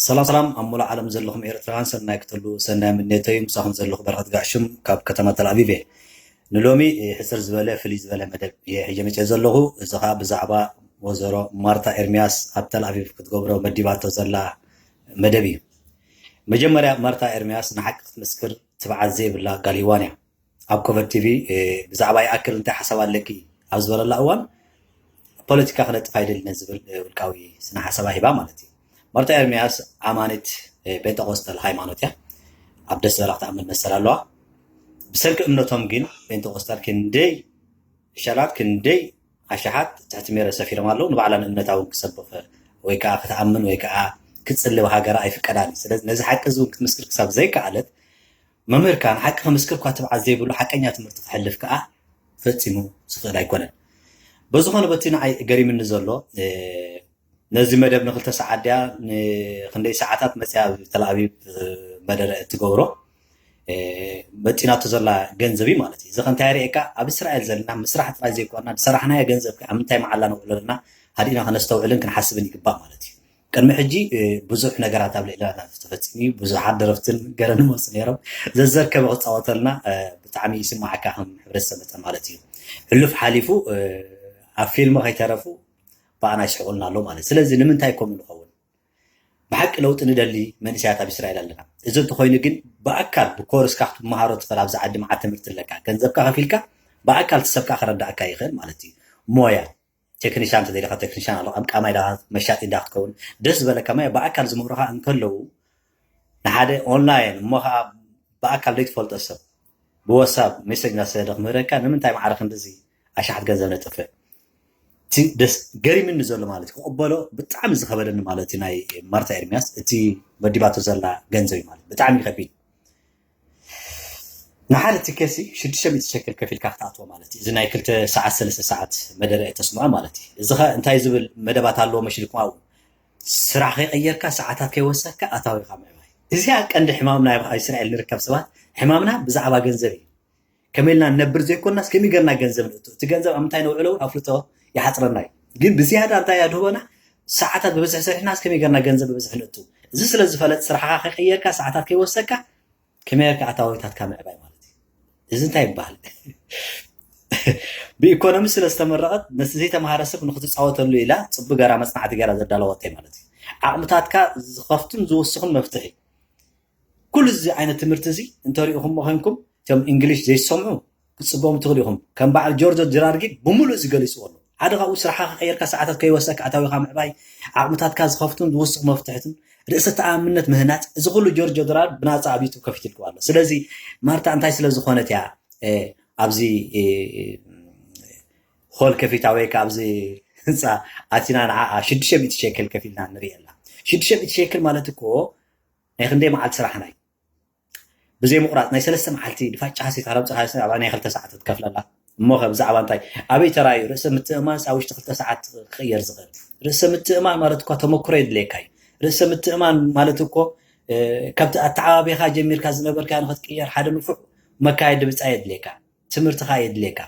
ሰላም ሰላም፣ ኣብ ሙሉእ ዓለም ዘለኹም ኤርትራውያን ሰናይ ክትህሉ ሰናይ ምንየተይ። ምሳኹም ዘለኹ በረኸት ጋዕሽም ካብ ከተማ ተልኣቪቭ እየ። ንሎሚ፣ እ፣ ሕጽር ዝበለ ፍልይ ዝበለ መደብ እየ ሒጀ መጽየ ዘለኹ። እዚ ኸኣ ብዛዕባ ወይዘሮ ማርታ ኤርምያስ ኣብ ተልኣቪቭ ክትገብሮ መዲባቶ ዘላ መደብ እዩ። መጀመርያ፣ ማርታ ኤርምያስ ንሓቂ ክትምስክር ትብዓት ዘይብላ ጋል ሂዋን እያ። ኣብ ኮቨር ቲቪ፣ እ፣ ብዛዕባ ይኣክል እንታይ ሓሳብ ኣለኪ ኣብ ዝበለላ እዋን፣ ፖለቲካ ክነጥፍ ኣይደልን ዝብል፣ እ፣ ውልቃዊ ስነ ሓሳባ ሂባ ማለት እዩ። ማርታ ኤርምያስ ኣማኒት፣ እ፣ ጴንጠቆስጠል ሃይማኖት እያ። ኣብ ደስ ዝበላ ክትኣምን መሰል ኣለዋ። ብሰንኪ እምነቶም ግን ጴንጠቆስጠል ክንደይ ዕሸላት ክንደይ ኣሽሓት ትሕቲ ሜረ ሰፊሮም ኣለዉ። ንባዕላ ንእምነታ እውን ክሰብኽ ወይ ከዓ ክትኣምን ወይ ከዓ ክትጽሊ ብሃገራ ኣይፍቀዳን እዩ። ስለዚ ነዚ ሓቂ እዚ እውን ክትምስክር ክሳብ ዘይከኣለት፣ መምህርካ ንሓቂ ክምስክር እኳ ትብዓት ዘይብሉ ሓቀኛ ትምህርቲ ክሕልፍ ከዓ ፈጺሙ ዝኽእል ኣይኮነን። በዝኾነ በቲ ንዓይ ገሪምኒ ዘሎ፣ እ፣ ነዚ መደብ ንክልተ ሰዓት ድያ ንክንደይ ሰዓታት መፅያ ኣብ ተልኣቪቭ፣ እ፣ መደረ እትገብሮ፣ እ፣ መፂናቶ ዘላ ገንዘብ እዩ ማለት እዩ። እዚ ከ እንታይ የርእየካ? ኣብ እስራኤል ዘለና ምስራሕ ጥራይ ዘይኮና ዝሰራሕናዮ ገንዘብ ከ ኣብ ምንታይ መዓላ ነውዕሎ ኣለና ሃዲእና ከነስተውዕልን ክንሓስብን ይግባእ ማለት እዩ። ቅድሚ ሕጂ፣ እ፣ ብዙሕ ነገራት ኣብ ልዕልና ተፈፂሙ እዩ። ብዙሓት ደረፍትን ገረን ይመፁ ነይሮም። ዘዘርከበ ክፃወተልና፣ እ፣ ብጣዕሚ ይስማዓካ ከም ሕብረተሰብ መጠን ማለት እዩ። ሕሉፍ ሓሊፉ፣ እ፣ ኣብ ፊልም ከይተረፉ ብኣና ይስሕቁልና ኣሎ ማለት። ስለዚ ንምንታይ ከምኡ ንኸውን? ብሓቂ ለውጢ ንደሊ መንእሰያት ኣብ እስራኤል ኣለና። እዚ እንተኾይኑ ግን ብኣካል ብኮርስካ ክትመሃሮ ትኽእል፣ ኣብዚ ዓዲ መዓት ትምህርቲ ኣለካ። ገንዘብካ ከፊልካ ብኣካል እቲ ሰብ ከኣ ክረዳእካ ይኽእል ማለት እዩ። ሞያ ቴክኒሻን እንተደሊኻ ቴክኒሻን ኣሎ፣ ቀምቃማይ ዳ መሻጢ እንዳ ክትከውን ደስ ዝበለካ ሞያ ብኣካል ዝምህሩኻ እንከለዉ ንሓደ ኦንላይን እሞ ኸዓ ብኣካል ዘይትፈልጦ ሰብ ብዋትሳፕ ሜሴጅ እናሰደደ ክምህረካ ንምንታይ ማዕረ ክንድዚ ኣሽሓት ገንዘብ ነጥፍእ? እቲ ደስ ገሪምኒ ዘሎ ማለት እዩ፣ ክቕበሎ ብጣዕሚ ዝኸበደኒ ማለት እዩ ናይ ማርታ ኤርሚያስ እቲ መዲባቶ ዘላ ገንዘብ እዩ ማለት ብጣዕሚ ከቢድ። ንሓደ ትኬትሲ ሽዱሽተ ሚእቲ ሸክል ከፊልካ ክትኣትዎ ማለት እዩ። እዚ ናይ ክልተ ሰዓት ሰለስተ ሰዓት መደረ ተስምዖ ማለት እዩ። እዚ ኸ እንታይ ዝብል መደባት ኣለዎ መሲልኩም ኣብኡ? ስራሕ ከይቀየርካ ሰዓታት ከይወሰካ ኣታዊኻ ምዕባይ። እዚኣ ቀንዲ ሕማምና ኣብ እስራኤል ንርከብ ሰባት ሕማምና ብዛዕባ ገንዘብ እዩ። ከመይ ኢልና ንነብር ዘይኮናስ ከመይ ገርና ገንዘብ ንእቱ? እቲ ገንዘብ ኣብ ምንታይ ነውዕሎ እውን ኣፍልጦ ይሓፅረና እዩ። ግን ብዝያዳ እንታይ ኣድህቦና ሰዓታት ብብዝሒ ሰሪሕናስ ከመይ ገርና ገንዘብ ብብዝሒ ንእቱ? እዚ ስለ ዝፈለጥ ስራሕኻ ከይቀየርካ ሰዓታት ከይወሰካ ከመይ ጌርካ ኣታዊታትካ ምዕባይ ማለት እዩ። እዚ እንታይ ይበሃል? ብኢኮኖሚ ስለ ዝተመረቐት ነቲ ዘይተምሃረ ሰብ ንክትፃወተሉ ኢላ ፅቡቅ ገራ መፅናዕቲ ገራ ዘዳለወተይ ማለት እዩ። ዓቕምታትካ ዝኸፍቱን ዝውስኹን መፍትሒ ኩሉ እዚ ዓይነት ትምህርቲ እዚ እንተሪእኹሞ ኮይንኩም እቶም እንግሊሽ ዘይሰምዑ ክትፅበሙ ትኽእሉ ኢኹም። ከም በዓል ጆርጆ ጅራርጊ ብምሉእ እዚ ገሊፅዎ ኣሎ። ሓደ ካብኡ ስራሕኻ ከይቀየርካ ሰዓታት ከይወሰካ ኣታዊኻ ምዕባይ ዓቕምታትካ ዝኸፍቱን ዝውስኹ መፍትሕትን ርእሰ ተኣማምነት ምህናፅ እዚ ኩሉ ጆርጆ ድራር ብናፃ ኣብ ዩቱብ ከፊትልኩም ኣሎ። ስለዚ ማርታ እንታይ ስለ ዝኾነት እያ ኣብዚ ሆል ከፊታ ወይ ከዓ ኣብዚ ህንፃ ኣቲና ንዓኣ ሽዱሽተ ሚእቲ ሸክል ከፊልና ንሪእየላ። ሽዱሽተ ሚእቲ ሸክል ማለት እኮ ናይ ክንደይ መዓልቲ ስራሕና እዩ። ብዘይ ምቁራፅ ናይ ሰለስተ መዓልቲ ድፋጫ ሃሲት ዓረብ ፀሓይ ኣብ ናይ ክልተ ሰዓት ትከፍለላ። እሞ ከ ብዛዕባ እንታይ ኣበይ ተራእዩ ርእሰ ምትእማን ኣብ ውሽጢ ክልተ ሰዓት ክቕየር ዝኽእል? ርእሰ ምትእማን ማለት እኳ ተመክሮ የድልየካ እዩ። ርእሰ ምትእማን ማለት እኮ ካብቲ ኣተዓባቢኻ ጀሚርካ ዝነበርካ ንክትቅየር ሓደ ንፉዕ መካየዲ ብፃ የድልየካ። ትምህርቲ ከዓ የድልየካ።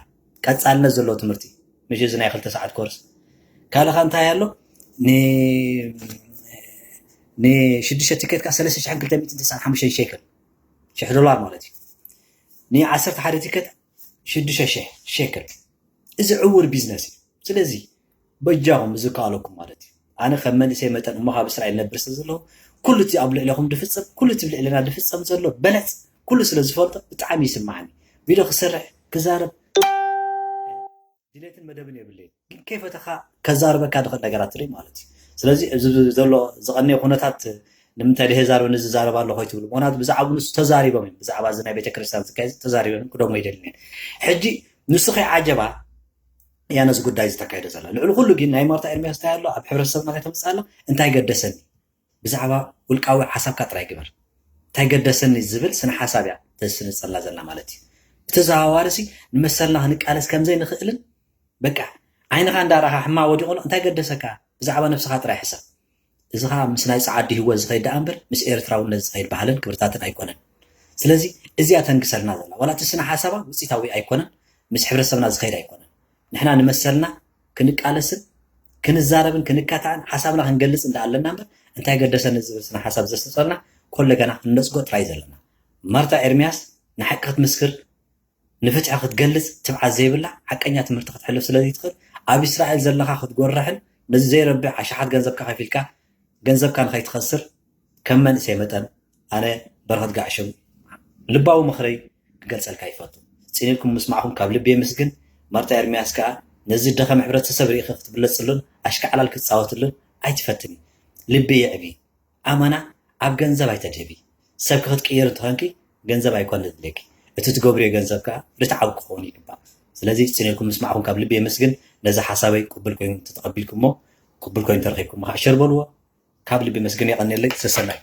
ቀፃልነት ዘለዎ ትምህርቲ ምሽ እዚ ናይ ክልተ ሰዓት ኮርስ ካልኻ እንታይ ኣሎ? ንሽዱሽተ ቲኬትካ ሰለስተ ሽሕን ክልተ ሚእትን ተስዓን ሓሙሽተን ሸክል ሽሕ ዶላር ማለት እዩ። ንዓሰርተ ሓደ ቲኬት ሽዱሽተ ሽሕ ሸክል። እዚ ዕውር ቢዝነስ እዩ። ስለዚ በጃኹም ዝከኣለኩም ማለት እዩ። ኣነ ከም መንእሰይ መጠን እሞ ካብ እስራኤል ነብር ስለ ዘለኹ ኩሉ እቲ ኣብ ልዕለኹም ድፍፀም ኩሉ እቲ ኣብ ልዕለና ድፍፀም ዘሎ በለፅ ኩሉ ስለ ዝፈልጦ ብጣዕሚ ይስማዓኒ። ቪድዮ ክሰርሕ ክዛረብ ድሌትን መደብን የብለይ ግን ከይፈተኻ ከዛርበካ ድኽእል ነገራት ትርኢ ማለት እዩ። ስለዚ እዚ ዘሎ ዝቐነየ ኩነታት ንምንታይ ድሄ ዛርበ ንዝዛረብ ኣለኹ ይትብሉ ምክንያቱ ብዛዕባ ንሱ ተዛሪቦም እዮም ብዛዕባ እዚ ናይ ቤተክርስትያን ዝካየድ ተዛሪቦም እዮም ክደግሞ ይደልን ሕጂ ንሱ ከይዓጀባ እያ ነዚ ጉዳይ ዝተካየደ ዘላ ልዕሊ ኩሉ ግን ናይ ማርታ ኤርሚያስ እንታይ ኣሎ ኣብ ሕብረተሰብና ከይተምፅእ ኣሎ እንታይ ገደሰኒ ብዛዕባ ውልቃዊ ሓሳብካ ጥራይ ግበር እንታይ ገደሰኒ ዝብል ስነ ሓሳብ እያ ተስንፀልና ዘላ ማለት እዩ ብተዘዋዋሪ ሲ ንመሰልና ክንቃለስ ከምዘይ ንኽእልን በቃ ዓይንኻ እንዳረኻ ሕማ ወዲቑ እንታይ ገደሰካ ብዛዕባ ነብስኻ ጥራይ ሕሰብ እዚ ኸዓ ምስ ናይ ጸዓዱ ህይወት ዝኸይድ ደኣ እምበር ምስ ኤርትራውነት ዝኸይድ ባህልን ክብርታትን ኣይኮነን። ስለዚ እዚኣ ተንግሰልና ዘላ ዋላ እቲ ስነ ሓሳባ ውጽኢታዊ ኣይኮነን፣ ምስ ሕብረተሰብና ዝኸይድ ኣይኮነን። ንሕና ንመሰልና ክንቃለስን ክንዛረብን ክንካታዕን ሓሳብና ክንገልጽ እንዳ ኣለና እምበር እንታይ ገደሰኒ ዝብል ስነ ሓሳብ ዘስተጸልና፣ ኮለጋና ክንነጽጎ ጥራይ ዘለና። ማርታ ኤርሚያስ ንሓቂ ክትምስክር፣ ንፍትሒ ክትገልጽ ትብዓት ዘይብላ፣ ሓቀኛ ትምህርቲ ክትሕልፍ ስለ ዘይትኽእል፣ ኣብ እስራኤል ዘለኻ ክትጎርሕን ነዚ ዘይረብሕ ኣሽሓት ገንዘብካ ከፊልካ ገንዘብካ ንኸይትኸስር፣ ከም መንእሰይ መጠን ኣነ በረኸት ጋዕሽም ልባዊ ምኽረይ ክገልጸልካ ይፈቱ። ጽን ኢልኩም ምስማዕኹም ካብ ልቢ የመስግን። ማርታ ኤርሚያስ ከኣ ነዚ ደኸም ሕብረተሰብ ርኢኺ ክትብለጽሉን ኣሽካዕላል ክትጻወትሉን ኣይትፈትኒ። ልቢ የዕቢ። ኣማና ኣብ ገንዘብ ኣይተድህቢ። ሰብ ክትቅይር እንተኾንኪ ገንዘብ ኣይኮነ ድልየኪ። እቲ ትገብርዮ ገንዘብ ከኣ ርትዓዊ ክኸውን ይግባእ። ስለዚ ጽን ኢልኩም ምስማዕኹም ካብ ልቢ የመስግን። ነዚ ሓሳበይ ቅቡል ኮይኑ እንተተቐቢልኩሞ፣ ቅቡል ኮይኑ ተረኺብኩሞ ከኣ ሸር በልዎ። ካብ ልቢ መስግን የቐንየለይ። ሰሰናዩ።